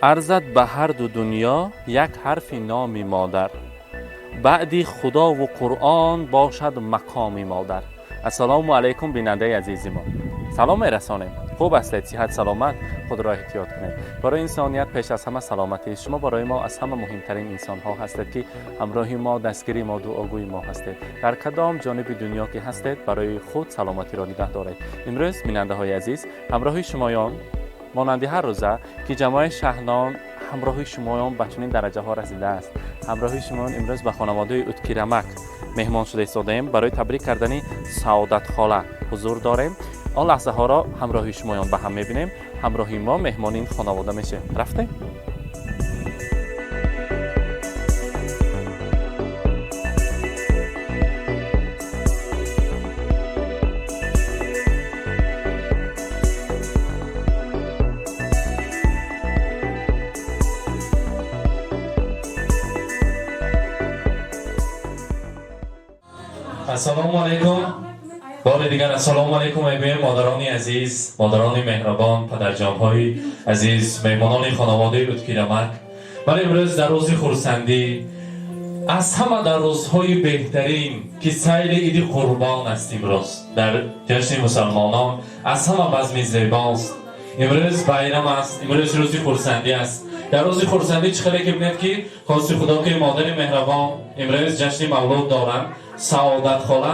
Арзад ба ҳар ду дунё як ҳарфи номи модар, баъди худову Қуръон бошад мақоми модар. Ассалому алайкум, бинандаи азизи мо, салом мерасонем. Хуб ҳастед? Сиҳат, саломат, худро эҳтиёт кунед. Барои инсоният пеш аз ҳама саломатӣ. Шумо барои мо аз ҳама муҳимтарин инсонҳо ҳастед, ки ҳамроҳи мо, дастгири мо, дуогӯи мо ҳастед. Дар кадом ҷониби дунё ки ҳастед, барои худ саломатиро нигаҳ доред. Имрӯз, бинандаҳои азиз, ҳамроҳи шумоён монанди ҳар рӯза, ки ҷамоаи Шаҳнон ҳамроҳи шумоён ба чунин дараҷаҳо расидааст, ҳамроҳи шумоён имрӯз ба хонаводаи Уткирамак меҳмон шуда истодаем. Барои табрик кардани Саодатхола ҳузур дорем. Он лаҳзаҳоро ҳамроҳи шумоён ба ҳам мебинем. Ҳамроҳи мо меҳмони ин хонавода мешавем. Рафтем. Ассалому алайкум. Бори дигар ассалому алайкум мегӯем, модарони азиз, модарони меҳрабон, падарҷонҳои азиз, меҳмонони хонаводаи Уткирамак. Вале имрӯз дар рӯзи хурсандӣ, аз ҳама дар рӯзҳои беҳтарин, ки сайли иди Қурбон аст, имрӯз дар ҷашни мусалмонон аз ҳама базми зебост. Имрӯз байрам аст, имрӯз рӯзи хурсандӣ аст. Дар рӯзи хурсандӣ чӣ хеле ки бинед, ки хости Худо, ки модари меҳрабон имрӯз ҷашни мавлуд доранд. Саодатхола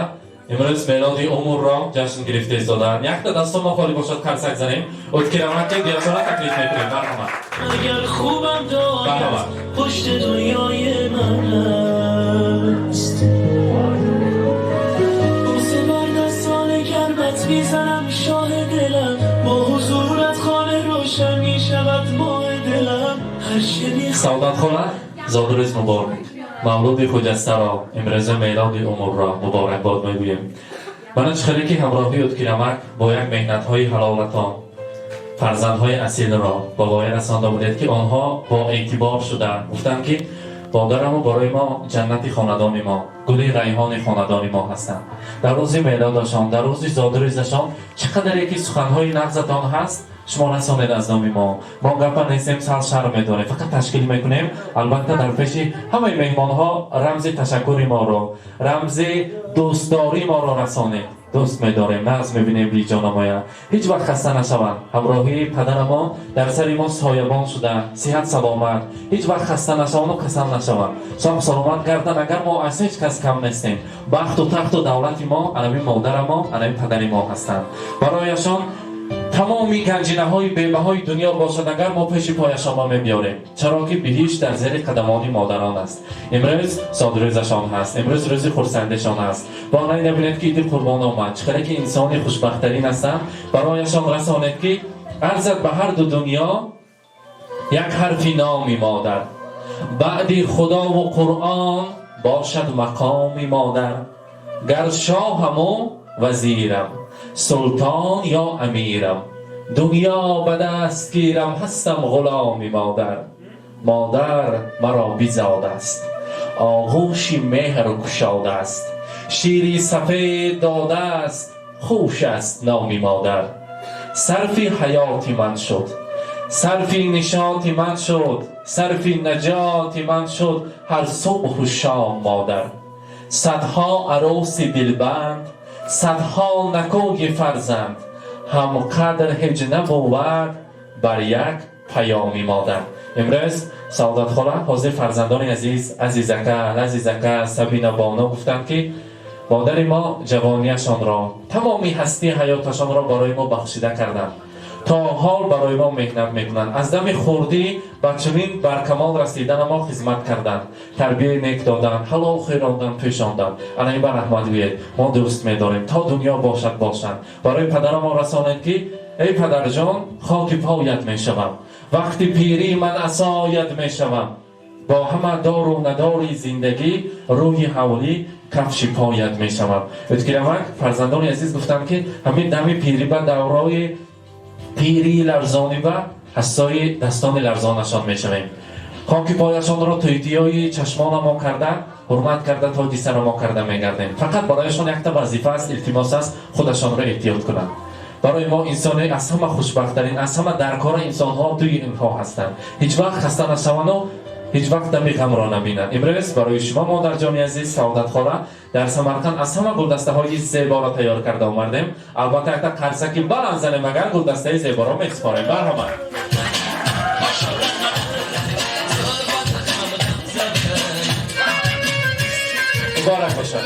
имрӯз мелоди умрро ҷашн гирифта истодаанд. Якта дасто мо холӣ бошад, қарсак занем. Уткирамаки диёсора таклиф мекунем. Марҳамат. اگر خوبم دارد مرحبا. پشت دنیای من است. بوسه بر دستان گرمت میزنم شاه دلم، با حضورت خانه روشن میشود ماه دلم. هر چه میخوام Саодатхола, зодрӯз муборак! Мавлуди хуҷастаро, имрӯза мелоди умрро муборакбод мегӯем. Мана чӣ хеле ки ҳамроҳии Уткирамак бо як меҳнатҳои ҳалолатон фарзандҳои асилро ба воя расонда будед, ки онҳо бо эътибор шуда гуфтанд, ки модараму барои мо ҷаннати хонадони мо, гули райҳони хонадони мо ҳастанд. Дар рӯзи мелодашон, дар рӯзи зодрӯзашон чӣ қадаре ки суханҳои нағзатон ҳаст, шумо расонед аз номи мо. Мо гапа нестем, сал шарм медорем, фақат ташкил мекунем. Албатта, дар пеши ҳамаи меҳмонҳо рамзи ташаккури моро, рамзи дӯстдории моро расонед. Дӯст медорем, нағз мебинем, биҷонамоя. Ҳеҷ вақт хаста нашаванд. Ҳамроҳии падарамон дар сари мо соябон шуда, сиҳат, саломат, ҳеҷ вақт хаста нашаванду касал нашаванд, соҳ саломат гарданд. Агар мо аз ҳеҷ кас кам нестем, бахту тахту давлати мо анами модарамон, анами падари мо ҳастанд. Барояшон тамоми ганҷинаҳои бебаҳои дунё бошад агар, мо пеши пояшон мебиёрем, чаро ки биҳишт дар зери қадамони модарон аст. Имрӯз зодрӯзашон ҳаст, имрӯз рӯзи хурсандешон аст. Бо най набинед, ки иди Қурбон омад, чӣ хеле ки инсони хушбахттарин ҳастанд. Барояшон расонед, ки арзад ба ҳар ду дунё як ҳарфи номи модар, баъди Худову Қуръон бошад мақоми модар. Гар шоҳаму вазирам, султон ё амирам, дунё ба даст гирам, ҳастам ғуломи модар. Модар маро бизодааст, оғӯши меҳр кушодааст, шири сафед додааст, хуш аст номи модар. Сарфи ҳаёти ман шуд, сарфи нишоти ман шуд, сарфи наҷоти ман шуд ҳар субҳу шом модар. Садҳо арӯси дилбанд, садҳо накӯи фарзанд ҳам қадр ҳеҷ набувад бар як паёми модар. Имрӯз Саодатхола, ҳозир фарзандони азиз, Азизака, Лазизака, Сабина боно гуфтанд, ки модари мо ҷавонияшонро, тамоми ҳастии ҳаёташонро барои мо бахшида карданд, то ҳол барои мо меҳнат мекунанд. Аз дами хурдӣ ба чунин баркамол расидана мо хизмат карданд, тарбияи нек доданд, ҳалол хӯронданд, пӯшонданд. Ана ин ба раҳмат гӯед. Мо дӯст медорем, то дунё бошад, бошанд. Барои падарамо расонед, ки эй падарҷон, хоки поят мешавам, вақти пирӣ ман асоят мешавам, бо ҳама дору надори зиндагӣ рӯи ҳавлӣ кафши поят мешавам. Уткирамак, фарзандони азиз гуфтанд, ки ҳамин дами пирӣ, ба даврои пирии ларзонӣ ба ҳассои дастони ларзонашон мешавем, хоки пояшонро тӯйтиёи чашмонамо карда, ҳурмат карда, тоҷи сарамо карда мегардем. Фақат барояшон якта вазифа аст, илтимос аст: худашонро эҳтиёт кунанд. Барои мо инсоне аз ҳама хушбахттарин, аз ҳама даркора инсонҳо туи инҳо ҳастанд. Ҳеҷ вақт хаста нашаванду ҳеҷ вақт дами ғамро набинанд. Имрӯз барои шумо, модарҷони азиз, Саодатхола, дар Самарқанд аз ҳама гулдастаҳои зеборо тайёр карда омардем. Албатта, якта қарсаки баланд занем, агар гулдастаи зеборо месупорем. Барҳамат. Муборак бошад.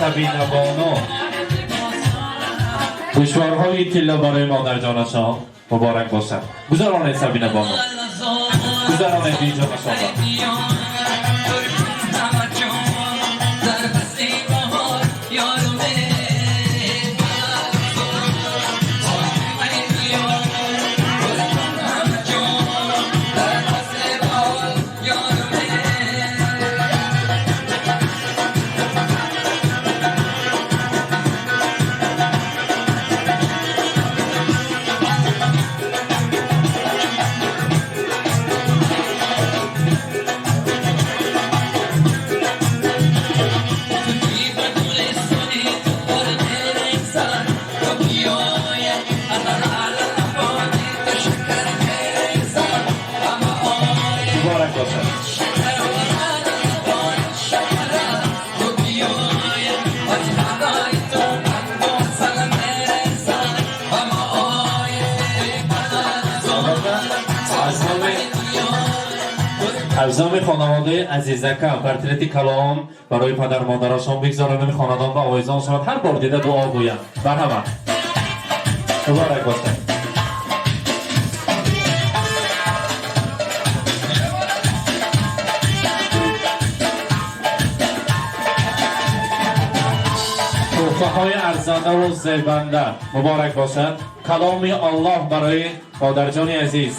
Сабина бону гӯшворҳои тилло барои модарҷонашон муборак бошад. Гузаронед, Сабина бону, гузаронед биҷонашонро. Муборак бошад. Аз номи хонаводаи азизака портрети калон барои падар модарашон бигзоранд, хонадон ба овезон шавад, ҳар бор дида дуо гӯянд. Марҳамат, муборак бошад. Туҳфаҳои арзандаву зебанда муборак бошад. Каломи Аллоҳ барои модарҷони азиз.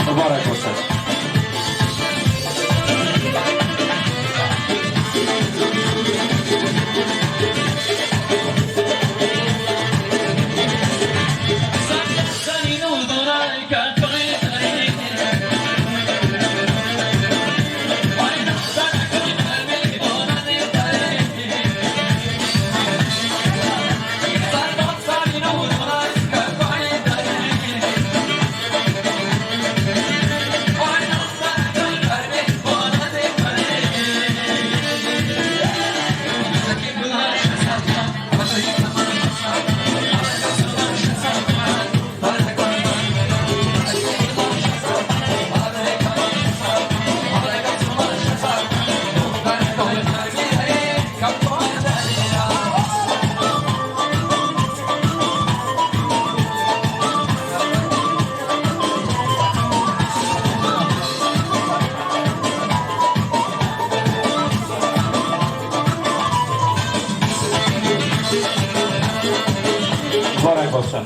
Муборак бошад. Муборак бошад.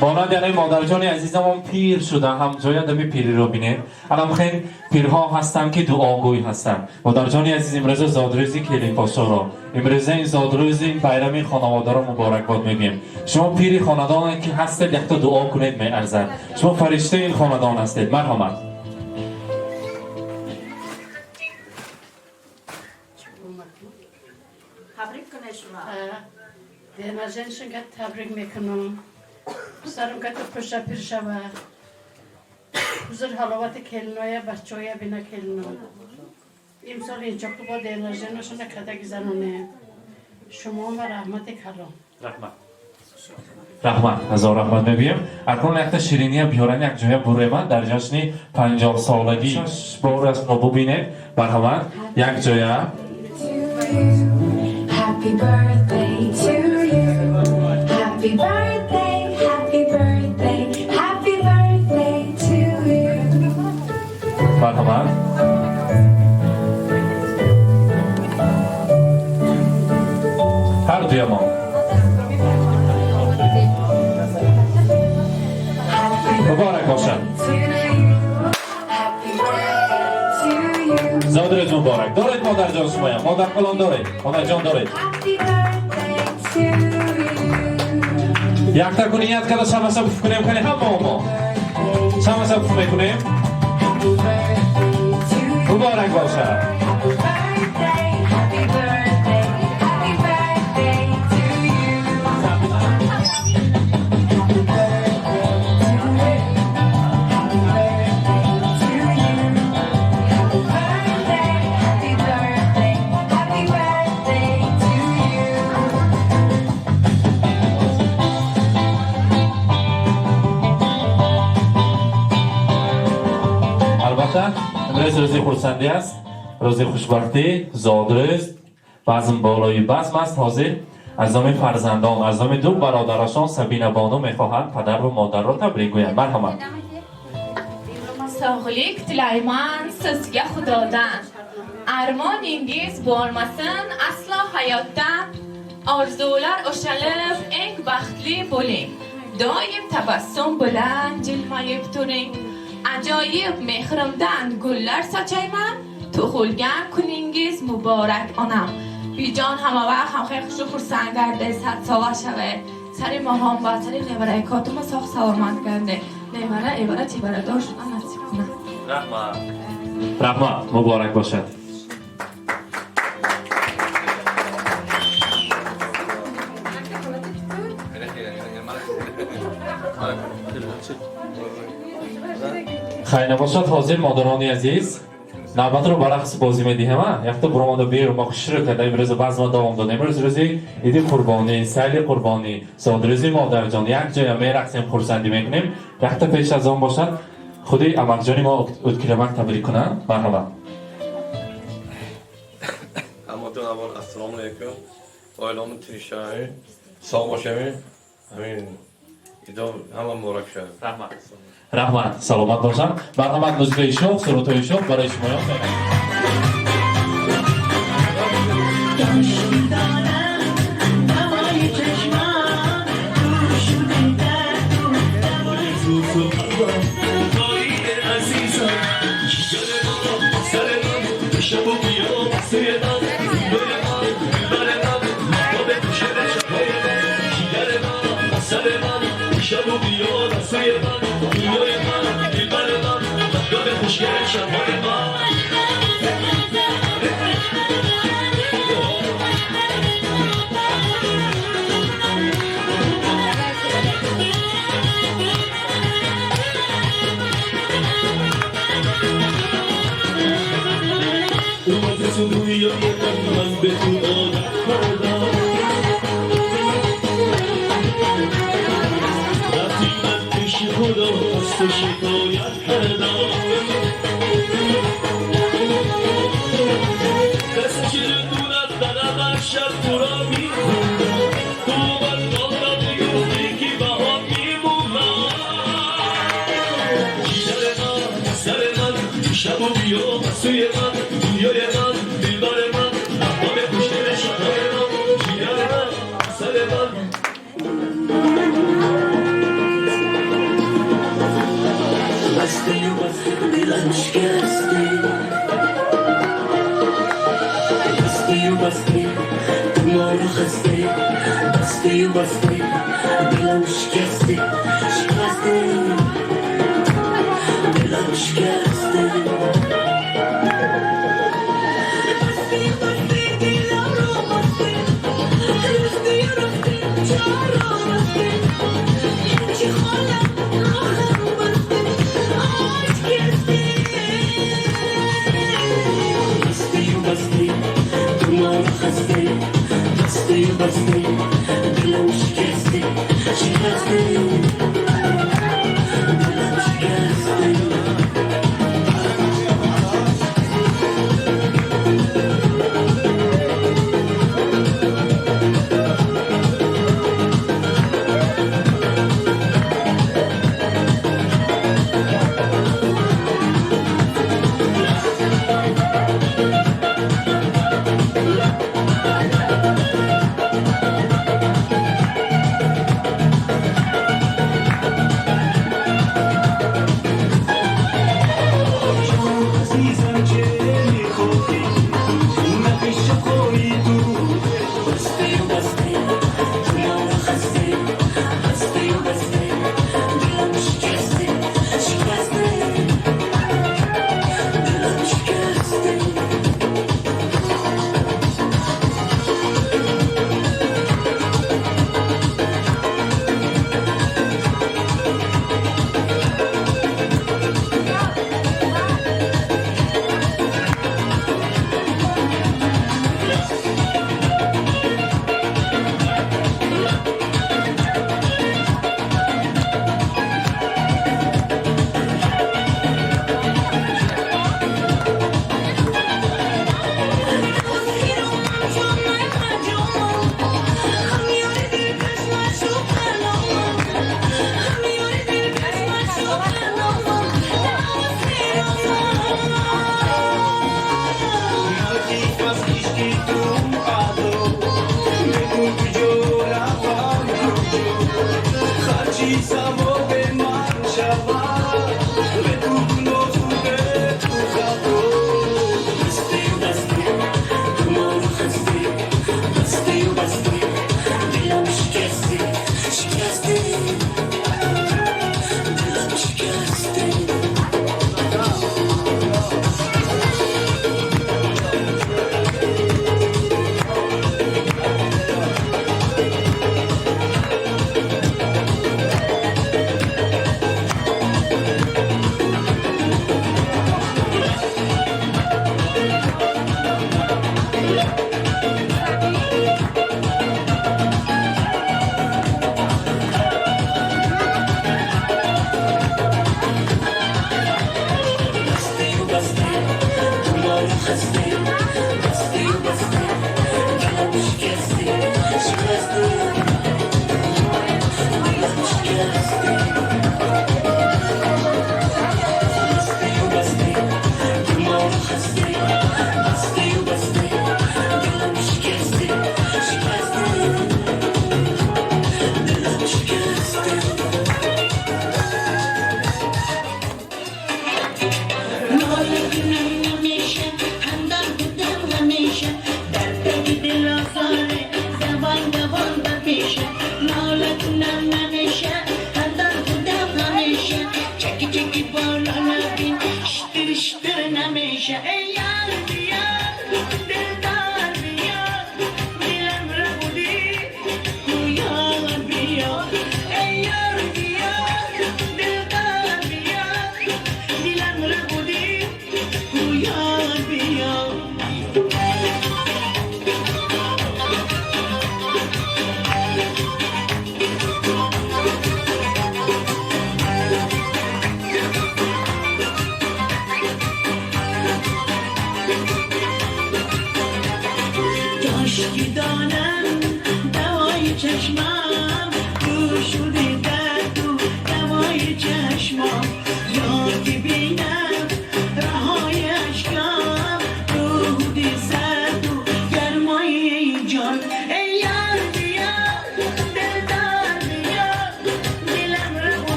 Монанд яъне модарҷони азизамон пир шуда, ҳамҷоя дами пириро бинед. Алам хел пирҳо ҳастанд, ки дуогӯй ҳастанд. Модарҷони азиз, имрӯза зодрӯзи келинпошоро, имрӯза ин зодрӯзи байрами хонаводаро муборакбод мегӯем. Шумо пири хонадоне ки ҳастед, якто дуо кунед, меарзад. Шумо фариштаи ин хонадон ҳастед. Марҳамат. Табрик кунед шумо. День рождения табрик мекунам. Писарам ката пуша пир шава. Ҳузур ҳаловати келиноя, бачаоя бина келино. Имсол инҷо бо день рождения шона када гизаноне. Шумо ва раҳмати калон. Раҳмат. Раҳмат, ҳазор раҳмат мегӯем. Акнун якта шириния биёран, як ҷоя бурема дар ҷашни 50-солагӣ. Бор аз мо бубинед, марҳамат, як ҷоя. Happy birthday to you. Happy birthday, happy birthday, happy birthday to you. Марҳамат. Ҳар дуямон. Happy Муборак бошад. to you. Happy birthday to you. Зодрӯз муборак. Доред, модарҷон, шумоям. Модаркалон доред, хонаҷон доред. Happy birthday to you. Якта куният карда шамаша пуф кунем, кани ҳама мо. Шамаша пуф мекунем. Happy birthday to you. Муборак бошад. Happy birthday, happy birthday, happy birthday to you. Happy birthday to you. Happy birthday to you. Happy birthday, happy birthday, happy birthday to you. Албатта, имрӯз рӯзи хурсандӣ аст, рӯзи хушбахтӣ, зодрӯз, базм болои базм аст. Ҳозир аз номи фарзандон, аз номи ду бародарашон Сабина бону мехоҳанд падару модарро табрик гӯянд. Марҳамат. Sog'lik tilayman sizga Xudodan. Armoningiz bo'lmasin aslo hayotdan. Orzular ushalib, eng baxtli bo'ling. Doim tabassum bilan jilmayib turing. Ajoyib mehrimdan gullar sochayman. Tug'ilgan kuningiz muborak, onam. Биҷон, ҳама вақт ҳам хеле хушу хурсанд гарде, садсола шавед. Сари моҳон ба сари невараи котума соғ саломат гарде. Невара, эвара, чеварадор шудан насиб кунад. Раҳмат, раҳмат, муборак бошад. Хайр набошад, ҳозир, модарони азиз, навбатро ба рақс бозӣ медиҳем. А якта буромада беру мо хушрӯ карда, имрӯз базма давом додем. Имрӯз рӯзи иди қурбонӣ, сайли қурбонӣ, зодрӯзи модарҷон, як ҷоя мерақсем, хурсандӣ мекунем. Якта пеш аз он бошад, худи амакҷони мо Ӯткирамак табрик кунанд. Марҳамат. Ҳаматон аввал ассалому алайкум. Оиламон тинч шавем, соғ бошем. Ҳамин идо ҳама муборак шавад. Раҳмат, раҳмат, саломат бошанд. Марҳамат, музикаи шоҳ, сурудҳои шоҳ барои шумоён. نوای چشمان تو عزیزم سر من شب و بیا سوی من دل من دل من مهتاب شب شبهای من جگر من سر من شب و بیا سوی من دنیای من دلبر من مهتاب خوشگل شبهای من. اومده تو رویای من، من به تو عادت کردم. رفتی من پیش خدا از تو شکایت کردم. دست که دونت دارم هر شب تو را میخوندم. تو من را میگفتی که باهات میمونم. جگر من، سر من، شب و بیا سوی من، دنیای من، دلبر من، مهتاب خوشگل شبهای من، جگر من، سر من. بسته و بسته دلم شکسته، بسته و بسته تو ما رو خسته، بسته و بسته دلم شکسته، شکسته دلم شکسته. بسته بسته دلم رو بسته، رفته رفته چرا رفته، یکی خالم راهم بسته آشکسته. بسته و بسته تو ما رو خسته، بسته و بسته دلم شکسته. Thank you.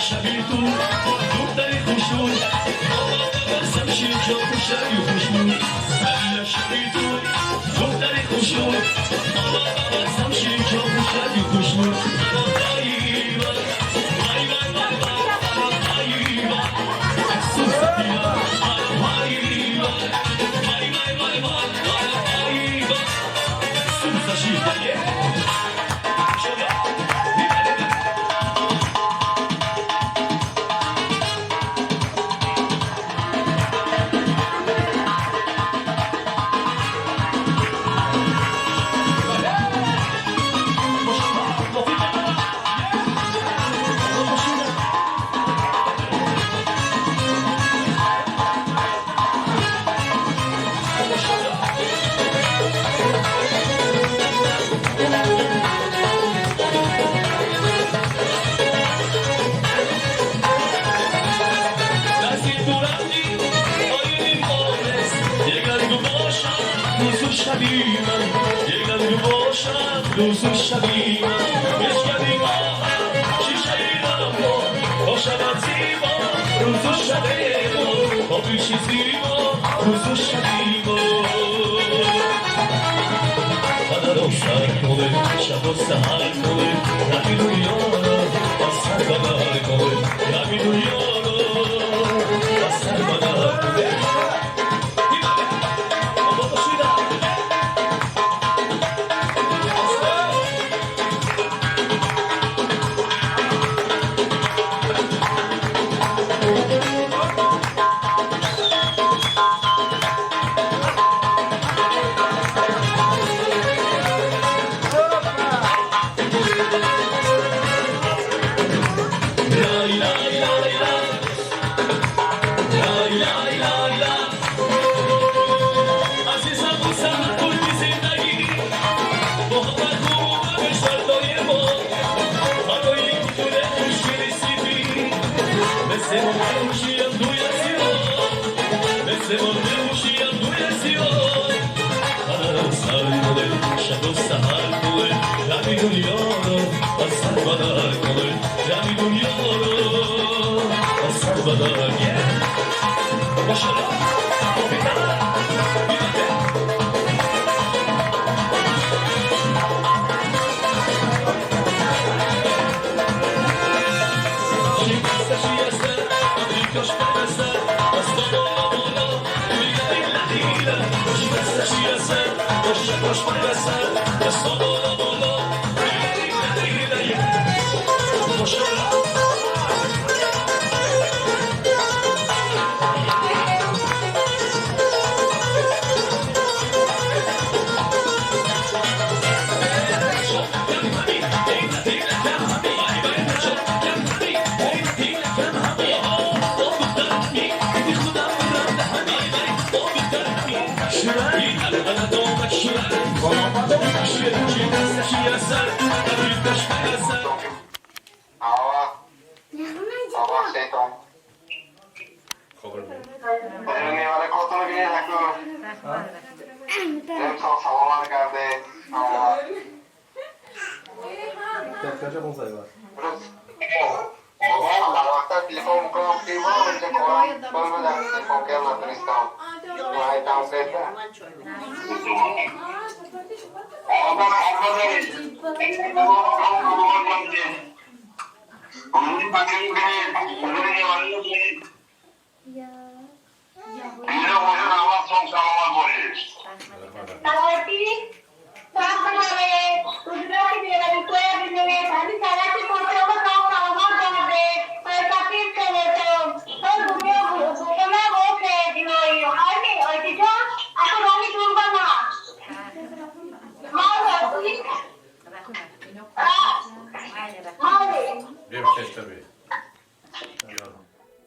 شبی تو دختری خوشون شیر جا خوشی خوشون شبی تو دختری خوشون شیر جا خوشی خوشون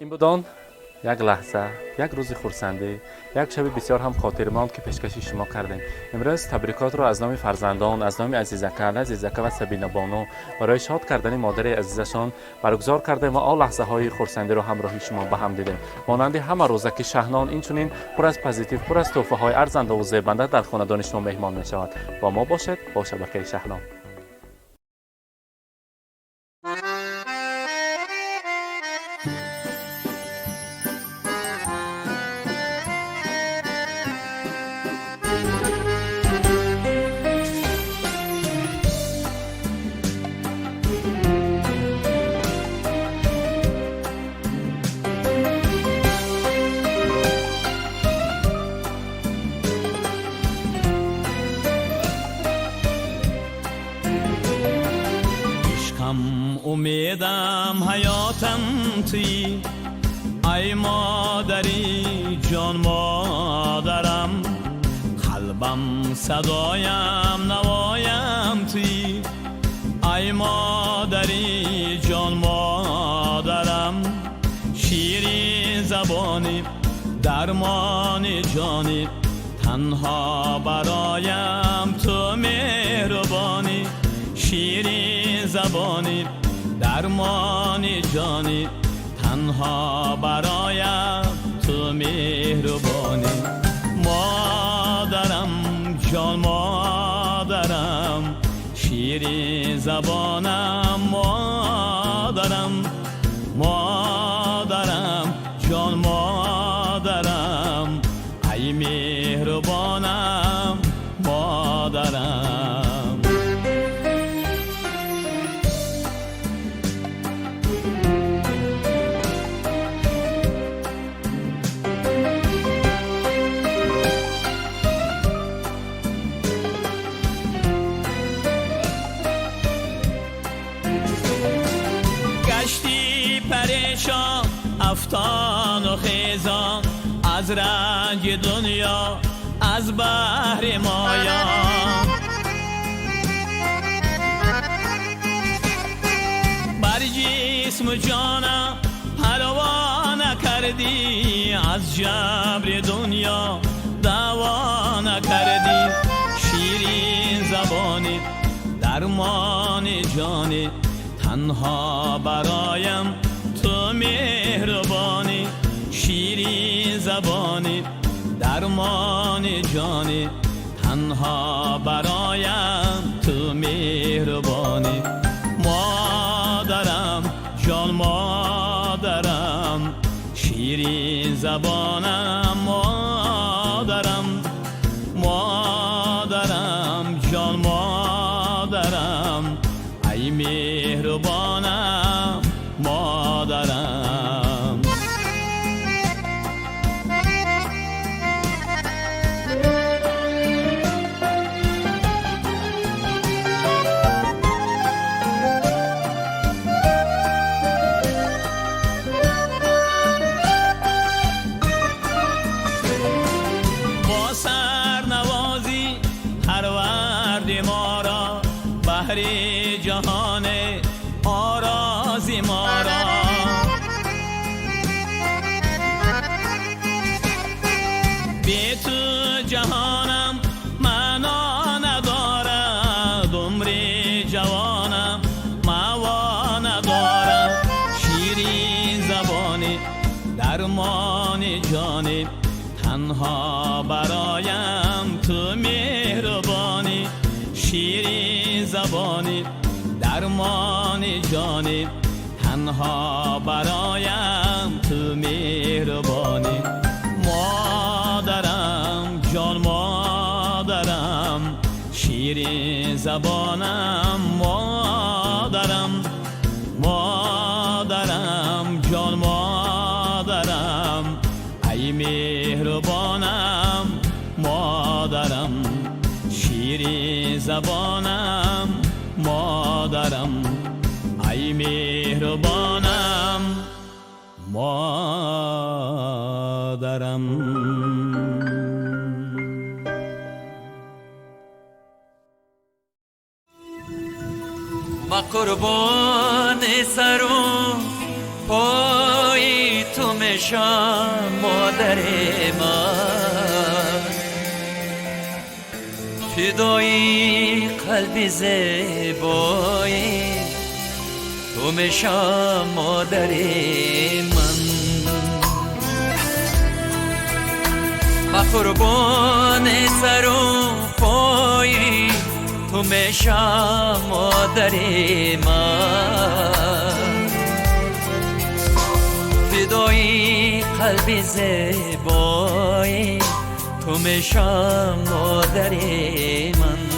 Ин буд он Як лаҳза, як рӯзи хурсандӣ, як шаби бисёр ҳам хотирмонд, ки пешкаши шумо кардем. Имрӯз табрикотро аз номи фарзандон, аз номи Азизака, Азизака ва Сабинабону барои шод кардани модари азизашон баргузор кардем ва он лаҳзаҳои хурсандиро ҳамроҳи шумо ба ҳам дидем. Монанди ҳама рӯза, ки Шаҳнон инчунин пур аз позитив, пур аз тӯҳфаҳои арзандаву зебанда дар хонадони шумо меҳмон мешавад. Бо мо бошед, бо шабакаи Шаҳнон. Ишқам, умедам, ҳаётам туӣ, ай модари ҷон, модарам. Қалбам, садоям, навоям туӣ, ай модари ҷон, модарам. Ширин забонӣ, дармони ҷонӣ, танҳо бароям ту меҳрубонӣ. Ширин забонӣ, дармони ҷонӣ, танҳо бароям ту меҳрубонӣ. Модарам, ҷон модарам, ширин забонам, модарам. Модарам, ҷон модарам, ай меҳрубонам, модарам. Гашти парешон, афтону хезон, аз ранҷи дунё, аз баҳри моён. Бар ҷисму ҷонам парво накардӣ, аз ҷабри дунё даъво накардӣ. Ширин забонӣ, дармони ҷонӣ, танҳо бароям ту меҳрубонӣ. Ширин забонӣ, дармони ҷонӣ, танҳо бароям ту меҳрубонӣ. Модарам, ҷон модарам, ширин забонам, модарам. Модарам, ҷон модарам, ай меҳрубонам, модарам. Бо сарнавозӣ парварди моро, баҳри ҷаҳон орози моро. Бе ту ҷаҳонам маъно надорад, умри ҷавонам маъво надорад. Ширин забонӣ, дармони ҷонӣ, танҳо бароям ту меҳрубонӣ. Ширин забонӣ, дармони ҷонӣ, танҳо бароям ту меҳрубонӣ. Модарам, ҷон модарам, ширин забонам, модарам. Модарам, ҷон модарам, ай меҳрубонам, модарам. Ширин забонам, модарам, ай меҳрубонам, модарам. Ма қурбони сару пои ту. میشم مادر من. فدای قلب زیبایی تو میشم مادر من. با قربان سر و پای تو میشم مادر من. فدای قلب زیبایی تو میشم مادر من.